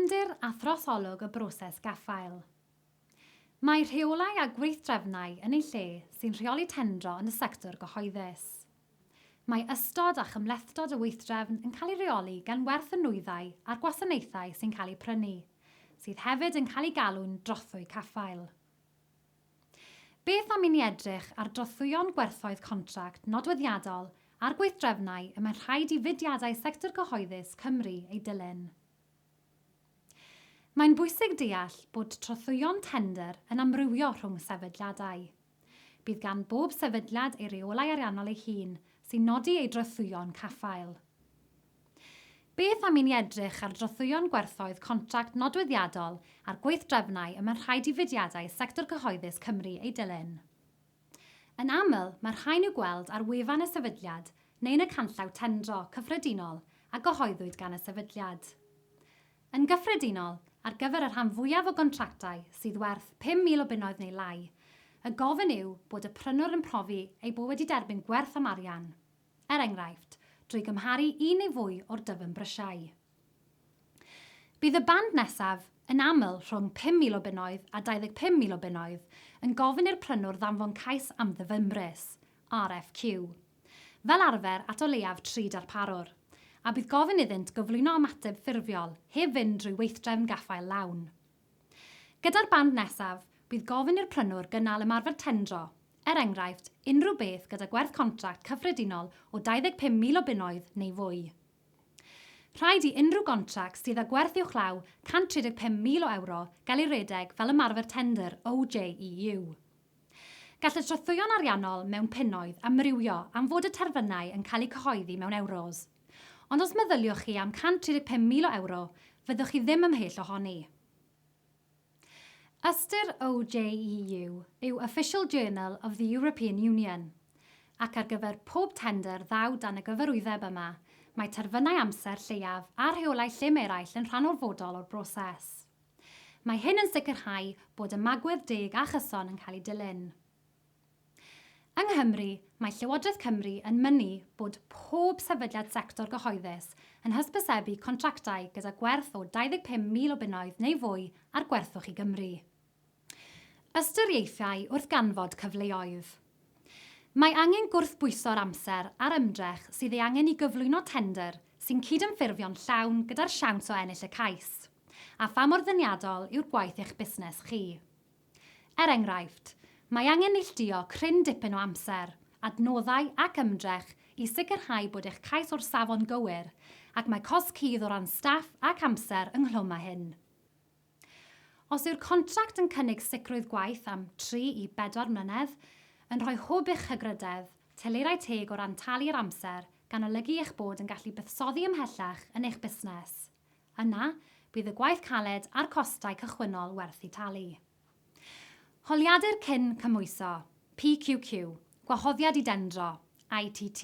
Cefndir a throsolwg y broses gaffael. Mae rheolau a gweithdrefnau yn eu lle sy'n rheoli tendro yn y sector gyhoeddus. Mae ystod a chymhlethdod y weithdrefn yn cael ei reoli gan werth y nwyddau a'r gwasanaethau sy'n cael eu prynu, sydd hefyd yn cael eu galw'n drothwy caffael. Beth am i ni edrych ar drothwyon gwerthoedd contract nodweddiadol a'r gweithdrefnau y mae'n rhaid i fudiadau sector cyhoeddus Cymru eu dilyn? Mae'n bwysig deall bod trothwyon tendr yn amrywio rhwng sefydliadau. Bydd gan bob sefydliad ei reolau ariannol ei hun sy'n nodi ei drothwyon caffael. Beth am i ni edrych ar drothwyon gwerthoedd contract nodweddiadol a'r gweithdrefnau y mae'n rhaid i fudiadau sector cyhoeddus Cymru eu dilyn? Yn aml, mae'r rhain i'w gweld ar wefan y sefydliad neu yn y canllaw tendro cyffredinol a gyhoeddwyd gan y sefydliad. Yn gyffredinol, ar gyfer y rhan fwyaf o gontractau sydd werth 5,000 o bunnoedd neu lai, y gofyn yw bod y prynwr yn profi ei bod wedi derbyn gwerth am arian. er enghraifft, drwy gymharu un neu fwy o'r dyfynbrisiau. Bydd y band nesaf, yn aml rhwng 5,000 o bunnoedd a 25,000 o bunnoedd, yn gofyn i'r prynwr ddanfon cais am ddyfynbris, RFQ, fel arfer at o leiaf tri darparwr, a bydd gofyn iddynt gyflwyno ymateb ffurfiol heb fynd drwy weithdrefn gaffael lawn. Gyda'r band nesaf, bydd gofyn i'r prynwr gynnal ymarfer tendro, er enghraifft, unrhyw beth gyda gwerth contract cyffredinol o 25,000 o bunnoedd neu fwy. Rhaid i unrhyw gontract sydd â gwerth uwchlaw 135,000 o ewro gael ei redeg fel ymarfer tendr OJEU. Gall y trothwyon ariannol mewn punnoedd amrywio am fod y terfynau yn cael eu cyhoeddi mewn ewros. Ond os meddyliwch chi am 135,000 o ewro, fyddwch chi ddim ymhell ohoni. Ystyr OJEU yw Official Journal of the European Union, ac ar gyfer pob tendr ddaw dan y gyfarwyddeb yma, mae terfynau amser lleiaf a rheolau llym eraill yn rhan orfodol o'r broses. Mae hyn yn sicrhau bod ymagwedd deg a chyson yn cael ei dilyn. Yng Nghymru, mae Llywodraeth Cymru yn mynnu bod pob sefydliad sector gyhoeddus yn hysbysebu contractau gyda gwerth o 25,000 o bunnoedd neu fwy ar Gwerthwch i Gymru. Ystyriaethau wrth ganfod cyfleoedd. Mae angen gwrthbwyso'r amser a'r ymdrech sydd ei angen i gyflwyno tendr sy'n cydymffurfio'n llawn gyda'r siawns o ennill y cais, a pha mor ddeniadol yw'r gwaith i'ch busnes chi. Er enghraifft, mae angen neilltuo cryn dipyn o amser, adnoddau ac ymdrech i sicrhau bod eich cais o'r safon gywir, ac mae cost cudd o ran staff ac amser ynghlwm â hyn. Os yw'r contract yn cynnig sicrwydd gwaith am tri i bedwar mlynedd, yn rhoi hwb i'ch hygrededd, telerau teg o ran talu ar amser, gan olygu eich bod yn gallu buddsoddi ymhellach yn eich busnes. Yna, bydd y gwaith caled a'r costau cychwynnol werth eu talu. Holiadur cyn cymhwyso, PQQ, Gwahoddiad i Dendro, ITT.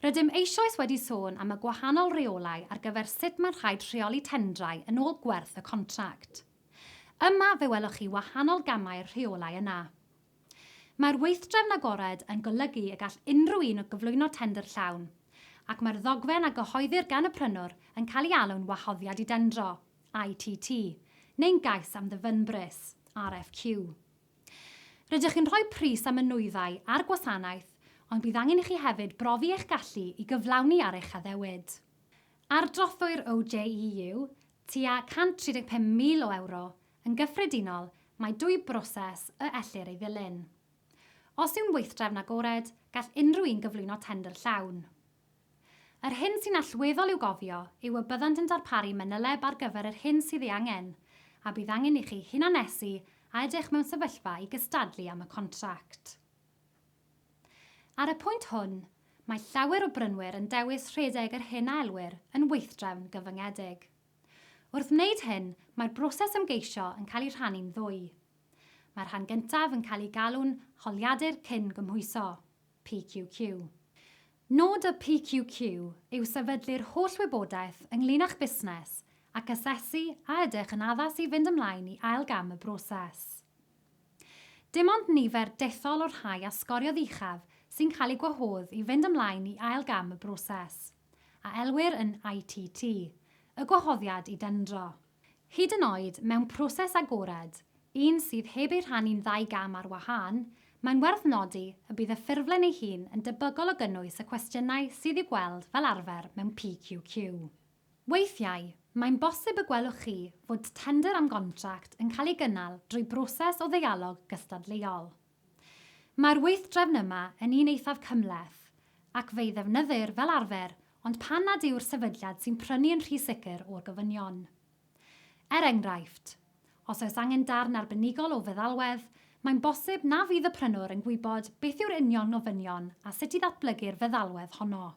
Rydym eisoes wedi sôn am y gwahanol reolau ar gyfer sut mae'n rhaid rheoli tendrau yn ôl gwerth y contract. Yma fe welwch chi wahanol gamau'r rheolau yna. Mae'r weithdrefn agored yn golygu y gall unrhyw un gyflwyno tendr llawn, ac mae'r ddogfen a gyhoeddir gan y prynwr yn cael ei alw'n Wahoddiad i Dendro, ITT, neu'n Gais am Ddyfynbris, RFQ. Rydych chi'n rhoi pris am y nwyddau a'r gwasanaeth, ond bydd angen i chi hefyd brofi eich gallu i gyflawni ar eich addewid. Ar drothwy'r OJEU, tua 135,000 o ewro, Yn gyffredinol, mae dwy broses y ellir ei ddilyn. Os yw'n weithdrefn agored, gall unrhyw un gyflwyno tendr llawn. Yr hyn sy'n allweddol i'w gofio yw y byddant yn darparu manyleb ar gyfer yr hyn sydd ei angen, a bydd angen i chi hunanesu a ydych mewn sefyllfa i gystadlu am y contract. Ar y pwynt hwn, mae llawer o brynwyr yn dewis rhedeg yr hyn a elwir yn weithdrefn gyfyngedig. Wrth wneud hyn, mae'r broses ymgeisio yn cael ei rhannu'n ddwy. Mae'r rhan gyntaf yn cael ei galw'n Holiadur Cyn Gymhwyso, PQQ. Nod y PQQ yw sefydlu'r holl wybodaeth ynglŷn â'ch busnes ac asesu a ydych yn addas i fynd ymlaen i ail gam y broses. Dim ond nifer dethol o'r rhai a sgoriodd uchaf sy'n cael eu gwahodd i fynd ymlaen i ail gam y broses. a elwir yn ITT, y gwahoddiad i dendro. Hyd yn oed mewn proses agored, un sydd heb ei rhannu'n ddau gam ar wahân, mae'n werth nodi y bydd y ffurflen ei hun yn debygol o gynnwys y cwestiynau sydd i'w gweld fel arfer mewn PQQ. Weithiau, mae'n bosib y gwelwch chi fod tendr am gontract yn cael ei gynnal drwy broses o ddeialog gystadleuol. Mae'r weithdrefn yma yn un eithaf cymhleth, ac fe'i ddefnyddir fel arfer ond pan nad yw'r sefydliad sy'n prynu yn rhy sicr o'r gofynion. Er enghraifft, os oes angen darn arbenigol o feddalwedd, mae'n bosib na fydd y prynwr yn gwybod beth yw'r union ofynion a sut i ddatblygu'r feddalwedd honno.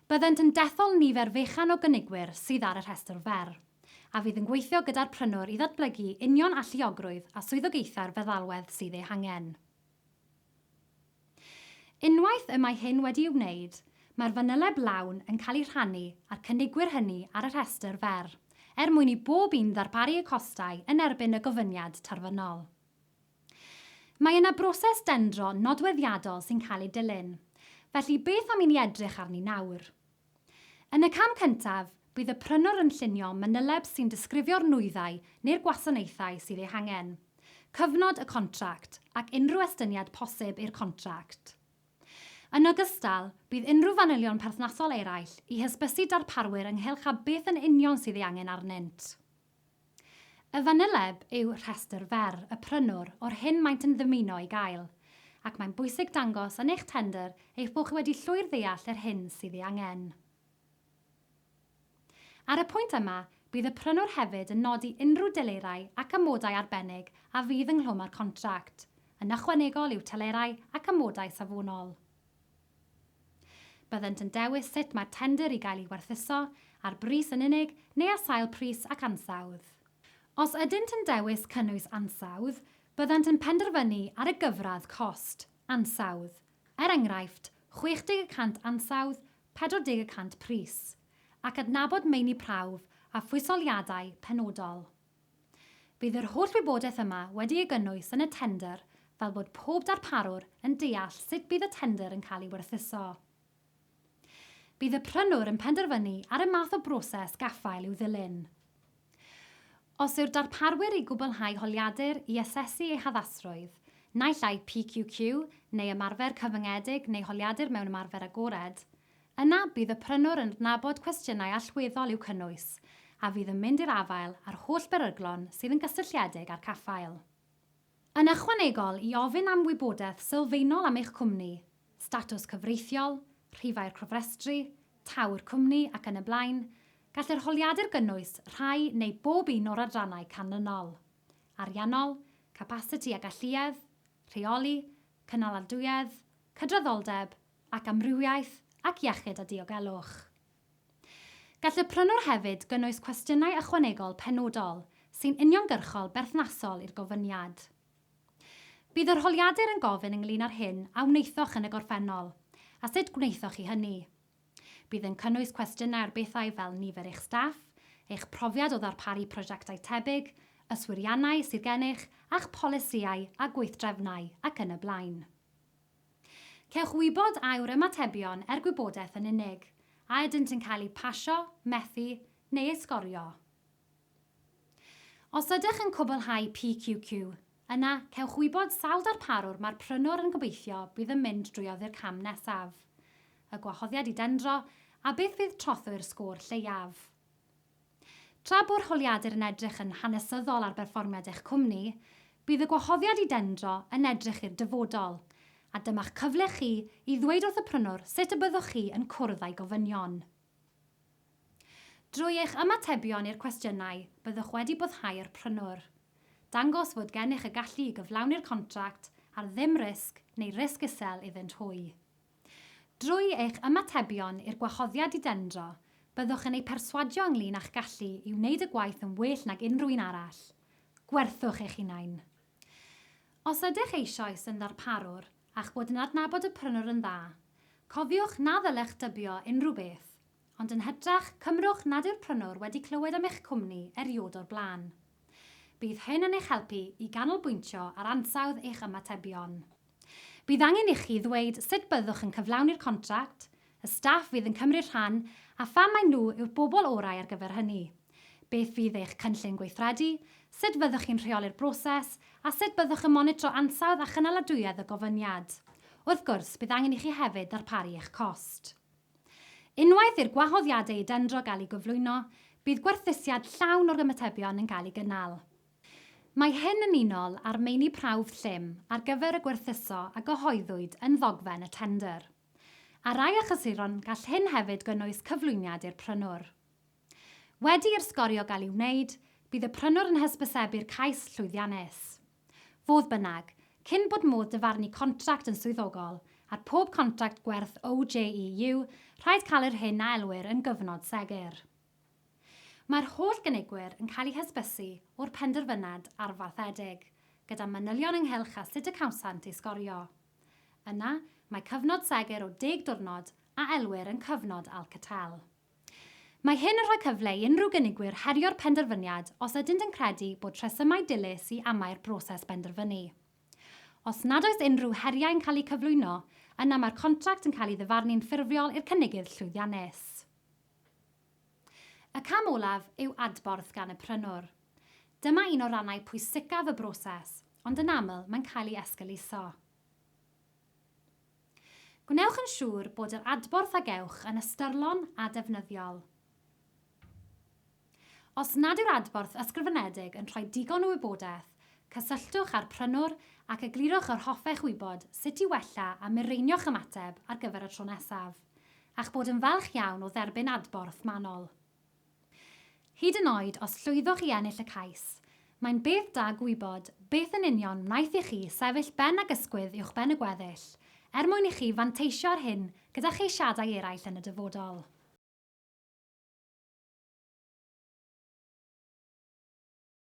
Byddent yn dethol nifer fechan o gynigwyr sydd ar y rhestr fer, a fydd yn gweithio gyda'r prynwr i ddatblygu union alluogrwydd a swyddogaethau'r feddalwedd sydd eu hangen. Unwaith y mae hyn wedi'i wneud, mae'r fanyleb lawn yn cael ei rhannu â'r cynigwyr hynny ar y rhestr fer, er mwyn i bob un ddarparu eu costau yn erbyn y gofyniad terfynol. Mae yna broses dendro nodweddiadol sy'n cael ei dilyn, felly beth am i ni edrych arni nawr? Yn y cam cyntaf, bydd y prynwr yn llunio manyleb sy'n disgrifio'r nwyddau neu'r gwasanaethau sydd eu hangen, cyfnod y contract ac unrhyw estyniad posib i'r contract. Yn ogystal, bydd unrhyw fanylion perthnasol eraill i hysbysu darparwyr ynghylch â beth yn union sydd ei angen arnynt. Y fanyleb yw rhestr fer y prynwr o'r hyn maent yn ddymuno ei gael, ac mae'n bwysig dangos yn eich tendr eich bod chi wedi llwyr ddeall yr hyn sydd ei angen. Ar y pwynt yma, bydd y prynwr hefyd yn nodi unrhyw delerau ac amodau arbennig a fydd ynghlwm â'r contract, yn ychwanegol i'w telerau ac amodau safonol. Byddent yn dewis sut mae'r tendr i gael ei werthuso, ar bris yn unig neu ar sail pris ac ansawdd. Os ydynt yn dewis cynnwys ansawdd, byddant yn penderfynu ar y gyfradd cost, ansawdd, er enghraifft, 60 y cant ansawdd, 40 y cant pris, ac adnabod meini prawf a phwysoliadau penodol. Bydd yr holl wybodaeth yma wedi ei gynnwys yn y tendr fel bod pob darparwr yn deall sut bydd y tendr yn cael ei werthuso. Bydd y prynwr yn penderfynu ar y math o broses gaffael i'w ddilyn. Os yw'r darparwyr i gwblhau holiadur i asesu eu haddasrwydd, naill ai PQQ neu ymarfer cyfyngedig neu holiadur mewn ymarfer agored, Yna, bydd y prynwr yn adnabod cwestiynau allweddol i'w cynnwys, a fydd yn mynd i'r afael â'r holl beryglon sydd yn gysylltiedig â'r caffael. Yn ychwanegol i ofyn am wybodaeth sylfaenol am eich cwmni, statws cyfreithiol, rhifau'r cofrestru, taw'r cwmni ac yn y blaen, gall yr holiadur gynnwys rhai neu bob un o'r adrannau canlynol, ariannol, capasiti a galluedd, rheoli, cynaladwyedd, cydraddoldeb, ac amrywiaeth ac iechyd a diogelwch. Gall y prynwr hefyd gynnwys cwestiynau ychwanegol penodol sy'n uniongyrchol berthnasol i'r gofyniad. Bydd yr holiadur yn gofyn ynglŷn â'r hyn a wnaethoch yn y gorffennol, a sut gwnaethoch chi hynny. Bydd yn cynnwys cwestiynau ar bethau fel nifer eich staff, eich profiad o ddarparu prosiectau tebyg, yswiriannau sydd gennych, a'ch polisïau a gweithdrefnau, ac yn y blaen. Cewch wybod a yw'r ymatebion er gwybodaeth yn unig, a ydynt yn cael eu pasio, methu, neu eu sgorio. Os ydych yn cwblhau PQQ, yna cewch wybod sawl darparwr mae'r prynwr yn gobeithio bydd yn mynd drwyodd i'r cam nesaf, y gwahoddiad i dendro, a beth fydd trothwy'r sgôr lleiaf. Tra bo'r holiadur yn edrych yn hanesyddol ar berfformiad eich cwmni, bydd y gwahoddiad i dendro yn edrych i'r dyfodol, a dyma'ch cyfle chi i ddweud wrth y prynwr sut y byddwch chi yn cwrdd â'i gofynion. Drwy eich ymatebion i'r cwestiynau, byddwch wedi boddhau'r prynwr. Dangos fod gennych y gallu i gyflawni'r contract ar ddim risg neu risg isel iddynt hwy. Drwy eich ymatebion i'r gwahoddiad i dendro, byddwch yn eu perswadio ynglŷn â'ch gallu i wneud y gwaith yn well nag unrhyw un arall. Gwerthwch eich hunain. Os ydych eisoes yn ddarparwr a'ch bod yn adnabod y prynwr yn dda, cofiwch na ddylech dybio unrhyw beth, ond yn hytrach cymrwch nad yw'r prynwr wedi clywed am eich cwmni erioed o'r blaen. Bydd hyn yn eich helpu i ganolbwyntio ar ansawdd eich ymatebion. Bydd angen ichi ddweud sut byddwch yn cyflawni'r contract, Y staff fydd yn cymryd rhan a pham mai nhw yw'r bobl orau ar gyfer hynny. Beth fydd eich cynllun gweithredu, sut fyddwch chi'n rheoli'r broses, a sut byddwch yn monitro ansawdd a chynaladwyedd y gofyniad. Wrth gwrs, bydd angen i chi hefyd ddarparu eich cost. Unwaith i'r gwahoddiadau i dendro gael eu gyflwyno, bydd gwerthusiad llawn o'r ymatebion yn cael ei gynnal. Mae hyn yn unol â'r meini prawf llym ar gyfer y gwerthuso a gyhoeddwyd yn ddogfen y tendr. Ar rai achlysuron, gall hyn hefyd gynnwys cyflwyniad i'r prynwr. Wedi i'r sgorio gael ei wneud, bydd y prynwr yn hysbysebu'r cais llwyddiannus. Fodd bynnag, cyn bod modd dyfarnu contract yn swyddogol, ar pob contract gwerth OJEU, rhaid cael yr hyn a elwir yn gyfnod segur. Mae'r holl gynigwyr yn cael eu hysbysu o'r penderfynad arfaethedig, gyda manylion ynghylch â sut y cawsant eu sgorio. Yna, mae cyfnod segur o deg diwrnod a elwir yn cyfnod Alcatel. Mae hyn yn rhoi cyfle i unrhyw gynigwyr herio'r penderfyniad os ydynt yn credu bod rhesymau dilys i amau'r broses benderfynu. Os nad oes unrhyw heriau'n cael eu cyflwyno, yna mae'r contract yn cael ei ddyfarnu'n ffurfiol i'r cynigydd llwyddiannus. Y cam olaf yw adborth gan y prynwr. Dyma un o rannau pwysicaf y broses, ond yn aml mae'n cael ei esgeuluso. Gwnewch yn siŵr bod yr adborth a gewch yn ystyrlon a defnyddiol. Os nad yw'r adborth ysgrifenedig yn rhoi digon o wybodaeth, cysylltwch â'r prynwr ac eglurwch yr hoffech wybod sut i wella a mireinio'ch ymateb ar gyfer y tro nesaf, a'ch bod yn falch iawn o dderbyn adborth manwl. Hyd yn oed os llwyddwch i ennill y cais, mae'n beth da gwybod beth yn union wnaeth i chi sefyll ben ag ysgwydd uwchben y gweddill, er mwyn i chi fanteisio ar hyn gyda cheisiadau eraill yn y dyfodol.